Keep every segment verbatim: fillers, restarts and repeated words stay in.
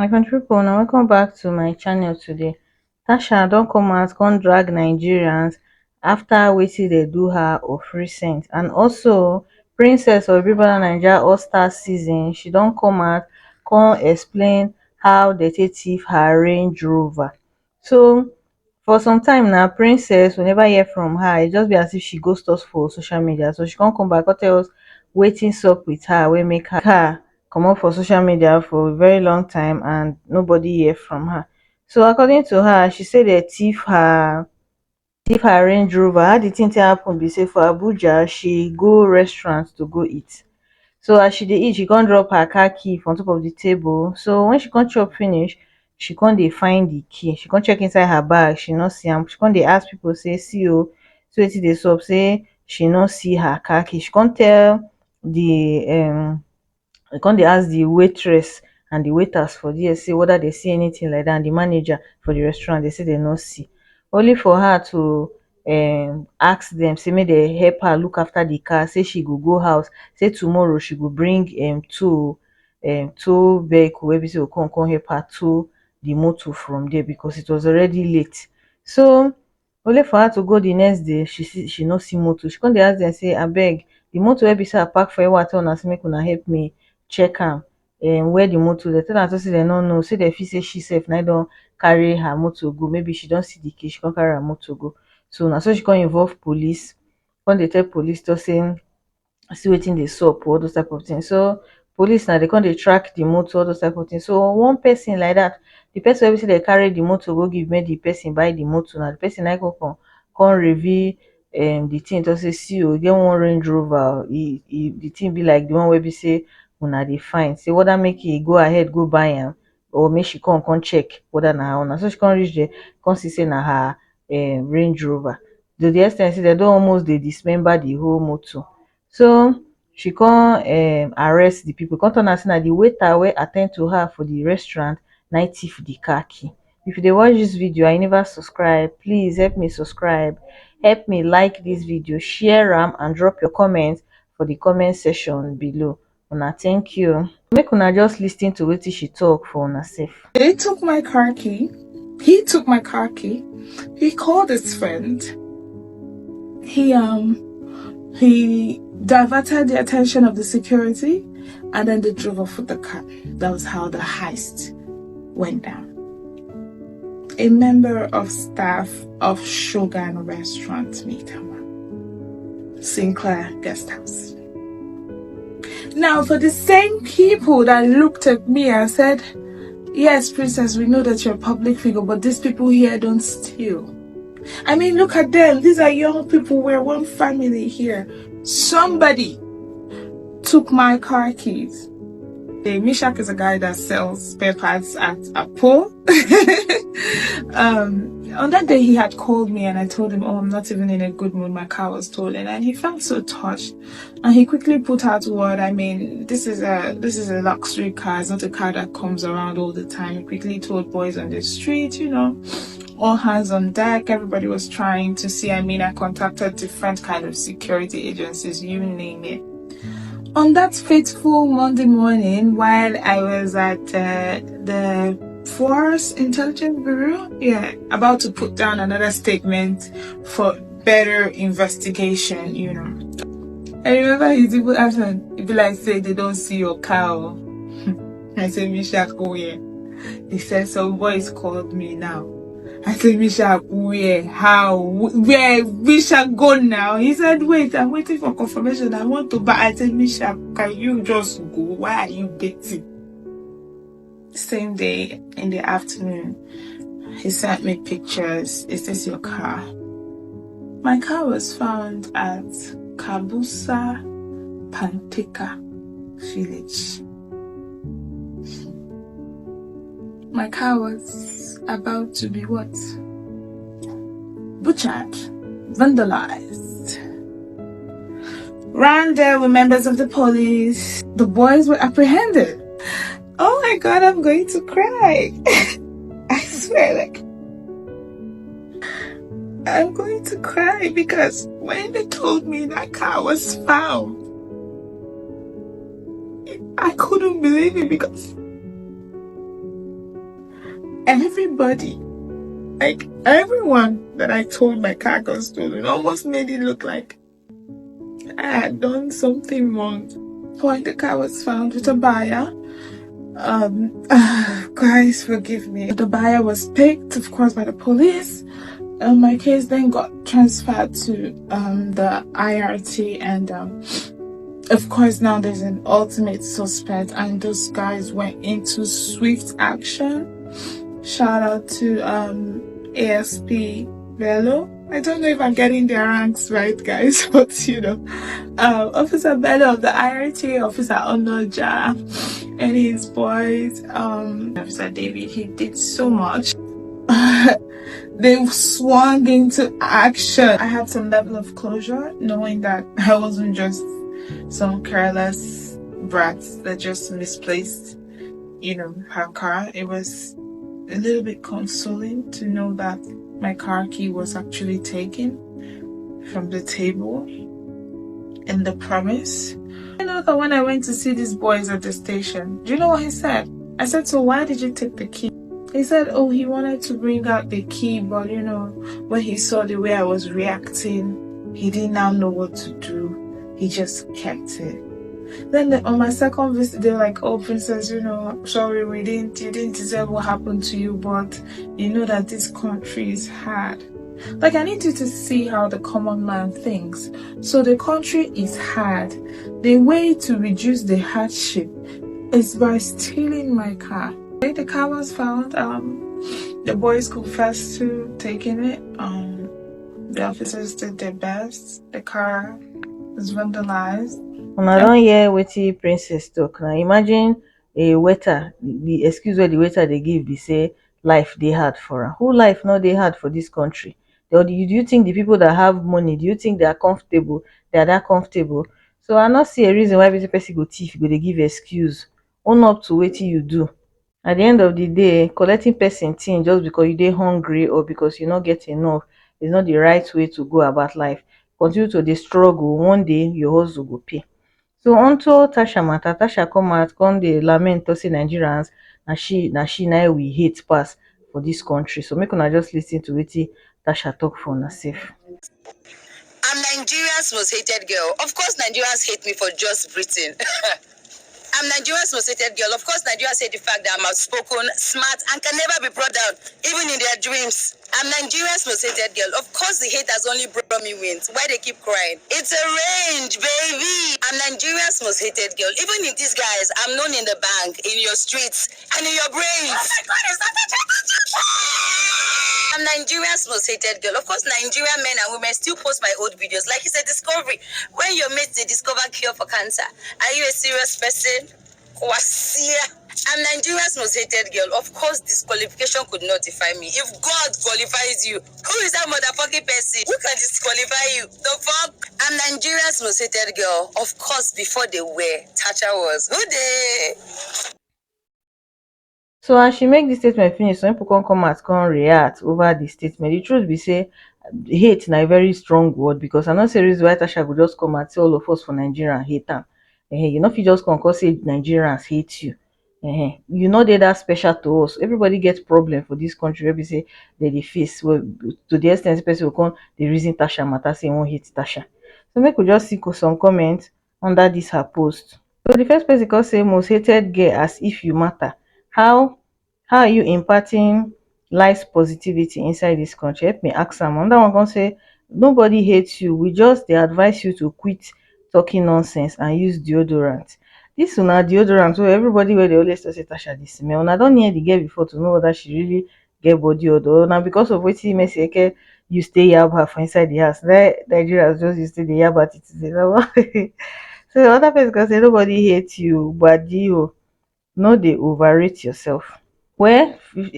My country people, now welcome back to my channel today. Tasha don come out come drag Nigerians after wetin they do her of recent, and also Princess of Big Brother Naija All Star season, she don come out come explain how they take thief her Range Rover. So for some time now, Princess, we never hear from her. E just be as if she ghost us for social media. So she can't come back and tell us wetin sup with her, wey make her, her comot for social media for a very long time and nobody hear from her. So according to her, she said they thief her thief her Range Rover. How the thing take happen be say for Abuja, she go restaurant to go eat. So as she dey eat, she come drop her car key for on top of the table. So when she come chop finish, she come dey find the key. She come check inside her bag, she no see am. She come dey ask people say, "See o, so wetin dey sup?" Say she no see her car key. She come tell the um, she come dey ask the waitress and the waiters for there say whether they see anything like that, and the manager for the restaurant, they say they no see. Only for her to um ask them say make they help her look after the car, say she go go house, say tomorrow she go bring um tow um tow vehicle wey be say go come come help her tow the motor from there because it was already late. So only for her to go the next day, she see, she no see motor. She come dey ask them say, "Abeg, the motor wey be say I park for here, wey I tell una say make una help me check am, um, where the motor dey?" Tell am say they no know, say they feel say she sef na don carry her motor go. Maybe she don see the key, she come carry her motor go. So na so she come involve police, come dey tell police to say see wetin dey sup, all those type of things. So police now, they come dey track the motor, all those type of things. So one person like that, the person wey be say they carry the motor go give, make the person buy the motor, now the person na come come come reveal um the thing to say, "See o, e get one Range Rover, e, e, the thing be like the one wey be say una dey find, say whether make e go ahead go buy am or make she come come check whether na her own." Na so she come reach there, come see say na her um Range Rover. To the extent say they don almost dey dismember the whole motor. So she come um arrest the people, come turn out say na the waiter wey attend to her for the restaurant na thief the car key. If you dey watch this video and you never subscribe, please help me subscribe, help me like this video, share am and drop your comment for the comment section below. Una thank you. Make una just listen to wetin she talk for una sef. They took my car key. He took my car key. He called his friend. He um he diverted the attention of the security, and then they drove off with the car. That was how the heist went down. A member of staff of Shogun Restaurant, Maitama, Sinclair Guest House. Now, for the same people that looked at me and said, "Yes, Princess, we know that you're a public figure, but these people here don't steal." I mean, look at them. These are young people. We're one family here. Somebody took my car keys. Eh, Mishak is a guy that sells spare parts at Apo. Um, on that day, he had called me and I told him, "Oh, I'm not even in a good mood. My car was stolen." And he felt so touched. And he quickly put out word. I mean, this is a this is a luxury car. It's not a car that comes around all the time. He quickly told boys on the street, you know, all hands on deck. Everybody was trying to see. I mean, I contacted different kind of security agencies, you name it. On that fateful Monday morning, while I was at uh, the Force Intelligence Bureau, yeah, about to put down another statement for better investigation, you know. I remember his even action. It be like say they don't see your car. I say, "Mishak, go here." He said, "Some boys called me now." I said, "Mishak, where? How? Wh- Where? Mishak, go now." He said, "Wait, I'm waiting for confirmation. I want to buy." I said, "Mishak, can you just go? Why are you waiting?" Same day in the afternoon, he sent me pictures. "Is this your car?" My car was found at Kabusa Panteka village. My car was about to be what? Butchered, vandalized. Ran there with members of the police. The boys were apprehended. Oh my God, I'm going to cry. I swear, like, I'm going to cry because when they told me that car was found, I couldn't believe it because Everybody, like, everyone that I told my car got stolen, almost made it look like I had done something wrong. When the car was found with a buyer, um, guys, forgive me. The buyer was picked, of course, by the police. Um, my case then got transferred to, um, the I R T, and, um, of course, now there's an ultimate suspect, and those guys went into swift action. Shout out to, um, A S P Bello. I don't know if I'm getting their ranks right, guys, but, you know, um, Officer Bello of the I R T, Officer Onoja, and his boys, um, Officer David, he did so much. They swung into action. I had some level of closure, knowing that I wasn't just some careless brat that just misplaced, you know, her car. It was a little bit consoling to know that my car key was actually taken from the table in the promise. You know that when I went to see these boys at the station, do you know what he said? I said, "So why did you take the key?" He said, "Oh, he wanted to bring out the key, but, you know, when he saw the way I was reacting, he didn't now know what to do. He just kept it." Then the, on my second visit, they're like, "Oh, Princess, you know, sorry, we didn't, you didn't deserve what happened to you, but you know that this country is hard." Like, I need you to see how the common man thinks. So the country is hard. The way to reduce the hardship is by stealing my car. When the car was found, um, the boys confessed to taking it. Um, the officers did their best. The car was vandalized. Una don hear wetin Princess talk now. Imagine a waiter, the excuse wey the waiter dey give be say life dey hard for am. Who life no dey hard for this country? Or do you, do you think the people that have money, do you think they are comfortable? They are that comfortable? So I no see a reason why this person go thief, go dey give excuse. Own up to wetin you do. At the end of the day, collecting person thing just because you dey hungry or because you no get enough is not the right way to go about life. Continue to dey struggle, one day your hustle go pay. So onto Tasha matter, Tasha come out, come dey lament, talk say Nigerians, na she, na she na we hate pass for this country. So make una just listen to wetin Tasha talk for una sef. I'm Nigeria's most hated girl. Of course, Nigerians hate me for just breathing. I'm Nigeria's most hated girl. Of course, Nigerians hate the fact that I'm outspoken, smart, and can never be brought down, even in their dreams. I'm Nigeria's most hated girl. Of course, the hate has only brought me wins. Why they keep crying? It's a range, baby. I'm Nigeria's most hated girl. Even in disguise, I'm known in the bank, in your streets, and in your brains. Oh my God, is that a I'm Nigeria's most hated girl. Of course, Nigerian men and women still post my old videos. Like, it's a discovery. When your mates, they discover cure for cancer, are you a serious person? Kwasia. I'm Nigeria's most hated girl. Of course, disqualification could not define me. If God qualifies you, who is that motherfucking person who can disqualify you? The fuck? I'm Nigeria's most hated girl. Of course, before they were, Tasha was. Who dey? So as she make this statement finish, some people come come out, come react over the statement. The truth be say, hate na a very strong word, because I no see reason why Tasha go just come out say all of us for Nigeria hate am. Eh, you no fit just come come say Nigerians hate you. Eh, you no dey that special to us. Everybody get problem for this country wey be say they dey face. Well, to the extent say person go come dey reason Tasha matter, say he wan hate Tasha. So make we just see co- some comments under this her post. So the first person come say, "Most hated girl, as if you matter. How how are you imparting life's positivity inside this country?" Help me ask am. Another one come say, "Nobody hates you. We just dey advise you to quit talking nonsense and use deodorant." This una deodorant wey everybody wey dey always talk say Tasha dey smell. Una don near the girl before to know whether she really get body odor. Na because of wetin Mercy Eke use take yab her for inside the house. That Nigerians just use take dey yab her till today. So other person come say, "Nobody hates you, but you no dey overrate yourself." Well, um,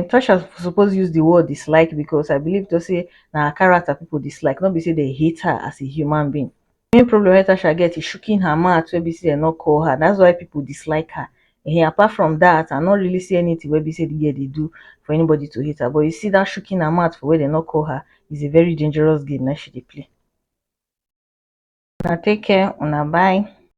Tasha suppose use the word dislike, because I believe to say na her character people dislike, no be say they hate her as a human being. Main problem wey Tasha get is shooking her mouth wey be say they no call her. That's why people dislike her. Eh, apart from that, I no really see anything wey be say the girl dey do for anybody to hate her. But you see that shooking her mouth for where they no call her is a very dangerous game that she dey play. Una take care, una bye.